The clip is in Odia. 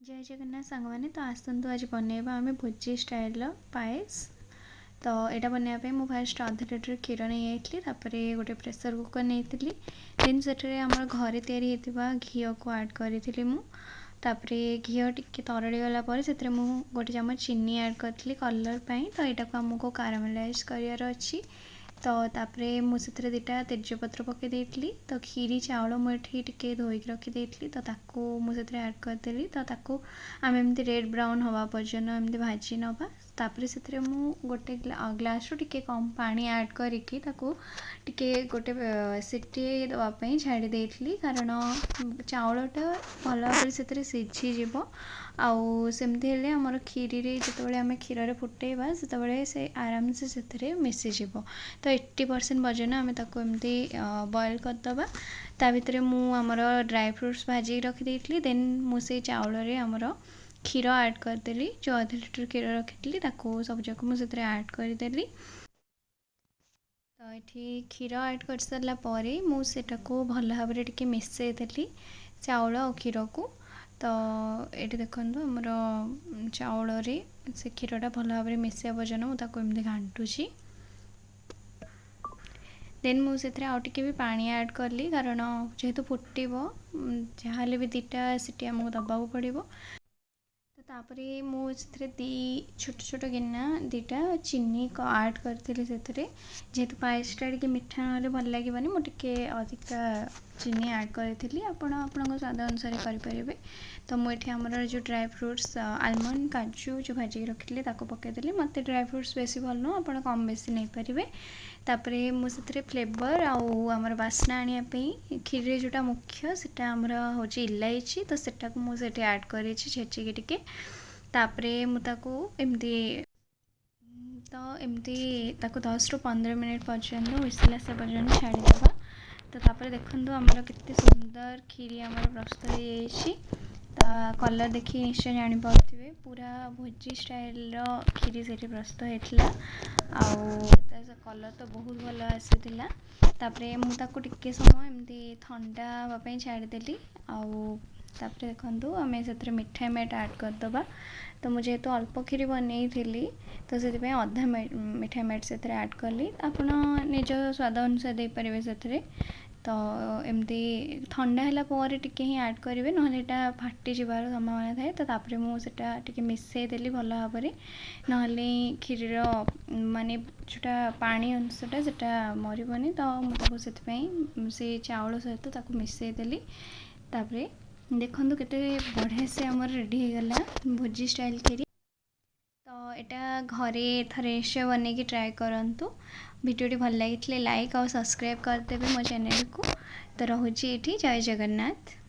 ଜୟ ଜଗନ୍ନାଥ ସାଙ୍ଗମାନେ। ତ ଆସନ୍ତୁ, ଆଜି ବନେଇବା ଆମେ ଭୋଜି ଷ୍ଟାଇଲ୍ର ପାଏସ। ତ ଏଇଟା ବନେଇବା ପାଇଁ ମୁଁ ଫାଷ୍ଟ 0.5 ଲିଟର କ୍ଷୀର ନେଇଯାଇଥିଲି। ତାପରେ ଗୋଟେ ପ୍ରେସର୍ କୁକର୍ ନେଇଥିଲି। ଦେନ୍ ସେଠାରେ ଆମର ଘରେ ତିଆରି ହେଇଥିବା ଘିଅକୁ ଆଡ଼୍ କରିଥିଲି ମୁଁ। ତାପରେ ଘିଅ ଟିକେ ତରଳି ଗଲା ପରେ ସେଥିରେ ମୁଁ ଗୋଟେ ଚାମଚ ଚିନି ଆଡ଼୍ କରିଥିଲି କଲର୍ ପାଇଁ। ତ ଏଇଟାକୁ ଆମକୁ କାରାମେଲାଇଜ୍ କରିବାର ଅଛି। ତ ତାପରେ ମୁଁ ସେଥିରେ ଦୁଇଟା ତେଜପତ୍ର ପକାଇ ଦେଇଥିଲି। ତ କ୍ଷୀରି ଚାଉଳ ମୁଁ ଏଠି ଟିକେ ଧୋଇକି ରଖିଦେଇଥିଲି, ତ ତାକୁ ମୁଁ ସେଥିରେ ଆଡ଼୍ କରିଦେଲି। ତ ତାକୁ ଆମେ ଏମିତି ରେଡ଼୍ ବ୍ରାଉନ୍ ହେବା ପର୍ଯ୍ୟନ୍ତ ଏମିତି ଭାଜି ନେବା। ତାପରେ ସେଥିରେ ମୁଁ ଗୋଟେ ଗ୍ଲାସ୍ରୁ ଟିକେ କମ୍ ପାଣି ଆଡ଼୍ କରିକି ତାକୁ ଟିକେ ଗୋଟେ ସିଟି ଦେବା ପାଇଁ ଛାଡ଼ି ଦେଇଥିଲି, କାରଣ ଚାଉଳଟା ଭଲ ଭାବରେ ସେଥିରେ ସିଝିଯିବ। ଆଉ ସେମିତି ହେଲେ ଆମର କ୍ଷୀରିରେ ଯେତେବେଳେ ଆମେ କ୍ଷୀରରେ ଫୁଟେଇବା, ସେତେବେଳେ ସେ ଆରାମସେ ସେଥିରେ ମିଶିଯିବ। ତ 80% ପର୍ଯ୍ୟନ୍ତ ଆମେ ତାକୁ ଏମିତି ବଏଲ୍ କରିଦେବା। ତା ଭିତରେ ମୁଁ ଆମର ଡ୍ରାଏ ଫ୍ରୁଟ୍ସ ଭାଜିକି ରଖିଦେଇଥିଲି। ଦେନ୍ ମୁଁ ସେଇ ଚାଉଳରେ ଆମର କ୍ଷୀର ଆଡ଼୍ କରିଦେଲି। ଯେଉଁ 0.5 ଲିଟର କ୍ଷୀର ରଖିଥିଲି, ତାକୁ ସବୁଯାକ ମୁଁ ସେଥିରେ ଆଡ଼୍ କରିଦେଲି। ତ ଏଠି କ୍ଷୀର ଆଡ଼୍ କରିସାରିଲା ପରେ ମୁଁ ସେଟାକୁ ଭଲ ଭାବରେ ଟିକେ ମିଶାଇ ଦେଲି, ଚାଉଳ ଆଉ କ୍ଷୀରକୁ। ତ ଏଇଠି ଦେଖନ୍ତୁ, ଆମର ଚାଉଳରେ ସେ କ୍ଷୀରଟା ଭଲ ଭାବରେ ମିଶିବା ପର୍ଯ୍ୟନ୍ତ ମୁଁ ତାକୁ ଏମିତି ଘାଣ୍ଟୁଛି। ଦେନ୍ ମୁଁ ସେଥିରେ ଆଉ ଟିକେ ବି ପାଣି ଆଡ଼୍ କଲି, କାରଣ ଯେହେତୁ ଫୁଟିବ, ଯାହାହେଲେ ବି ଦୁଇଟା ସିଟି ଆମକୁ ଦେବାକୁ ପଡ଼ିବ। ତ ତାପରେ ମୁଁ ସେଥିରେ ଦୁଇ ଛୋଟ ଛୋଟ ଗିନା ଦୁଇଟା ଚିନି ଆଡ଼୍ କରିଥିଲି ସେଥିରେ। ଯେହେତୁ ପାଏସଟା ଟିକେ ମିଠା ନହେଲେ ଭଲ ଲାଗିବନି, ମୁଁ ଟିକେ ଅଧିକା ଚିନି ଆଡ଼୍ କରିଥିଲି। ଆପଣ ଆପଣଙ୍କ ସ୍ୱାଦ ଅନୁସାରେ କରିପାରିବେ। ତ ମୁଁ ଏଠି ଆମର ଯେଉଁ ଡ୍ରାଏ ଫ୍ରୁଟ୍ସ, ଆଲମଣ୍ଡ, କାଜୁ ଯେଉଁ ଭାଜିକି ରଖିଥିଲି, ତାକୁ ପକାଇଦେଲି। ମୋତେ ଡ୍ରାଏ ଫ୍ରୁଟ୍ସ ବେଶୀ ଭଲ ନୁହଁ, ଆପଣ କମ୍ ବେଶୀ ନେଇପାରିବେ। ତାପରେ ମୁଁ ସେଥିରେ ଫ୍ଲେଭର୍ ଆଉ ଆମର ବାସ୍ନା ଆଣିବା ପାଇଁ କ୍ଷୀରିରେ ଯେଉଁଟା ମୁଖ୍ୟ, ସେଟା ଆମର ହେଉଛି ଇଲାଇଚି। ତ ସେଟାକୁ ମୁଁ ସେଠି ଆଡ଼୍ କରିଛି ଛେଚିକି ଟିକେ। ତାପରେ ମୁଁ ତାକୁ ଏମିତି ତ ଏମିତି ତାକୁ 10ରୁ 15 ମିନିଟ୍ ପର୍ଯ୍ୟନ୍ତ ହୁଇସିଲ୍ ଆସିବା ପର୍ଯ୍ୟନ୍ତ ଛାଡ଼ିଦେବା। ତ ତାପରେ ଦେଖନ୍ତୁ, ଆମର କେତେ ସୁନ୍ଦର କ୍ଷୀରି ଆମର ପ୍ରସ୍ତୁତ ହେଇଯାଇଛି। ତା କଲର୍ ଦେଖି ନିଶ୍ଚୟ ଜାଣିପାରୁଥିବେ, ପୁରା ଭୋଜି ଷ୍ଟାଇଲ୍ର କ୍ଷୀରି ସେଠି ପ୍ରସ୍ତୁତ ହେଇଥିଲା। ଆଉ ତା କଲର୍ ତ ବହୁତ ଭଲ ଆସିଥିଲା। ତାପରେ ମୁଁ ତାକୁ ଟିକେ ସମୟ ଏମିତି ଥଣ୍ଡା ହେବା ପାଇଁ ଛାଡ଼ିଦେଲି। ଆଉ ତାପରେ ଦେଖନ୍ତୁ, ଆମେ ସେଥିରେ ମିଠା ମେଟ୍ ଆଡ଼୍ କରିଦେବା। ତ ମୁଁ ଯେହେତୁ ଅଳ୍ପ କ୍ଷୀରି ବନେଇଥିଲି, ତ ସେଥିପାଇଁ ଅଧା ମିଠା ମେଟ୍ ସେଥିରେ ଆଡ଼୍ କଲି। ଆପଣ ନିଜ ସ୍ୱାଦ ଅନୁସାରେ ଦେଇପାରିବେ ସେଥିରେ। ତ ଏମିତି ଥଣ୍ଡା ହେଲା ପରେ ଟିକେ ହିଁ ଆଡ଼୍ କରିବେ, ନହେଲେ ଏଇଟା ଫାଟିଯିବାର ସମ୍ଭାବନା ଥାଏ। ତ ତାପରେ ମୁଁ ସେଇଟା ଟିକେ ମିଶାଇ ଦେଲି ଭଲ ଭାବରେ, ନହେଲେ କ୍ଷୀରିର ମାନେ ଯେଉଁଟା ପାଣି ଅଂଶଟା, ସେଇଟା ମରିବନି। ତ ମୁଁ ତାକୁ ସେଥିପାଇଁ ସେ ଚାଉଳ ସହିତ ତାକୁ ମିଶାଇ ଦେଲି। ତାପରେ ଦେଖନ୍ତୁ, କେତେ ବଢ଼ିଆ ସେ ଆମର ରେଡ଼ି ହେଇଗଲା ଭୋଜି ଷ୍ଟାଇଲ୍ କ୍ଷୀରି। ତ ଏଇଟା ଘରେ ଥରେ ନିଶ୍ଚୟ ବନେଇକି ଟ୍ରାଏ କରନ୍ତୁ। ଭିଡ଼ିଓଟି ଭଲ ଲାଗିଥିଲେ ଲାଇକ୍ ଆଉ ସବସ୍କ୍ରାଇବ୍ କରିଦେବେ ମୋ ଚ୍ୟାନେଲକୁ। ତ ରହୁଛି ଏଇଠି। ଜୟ ଜଗନ୍ନାଥ।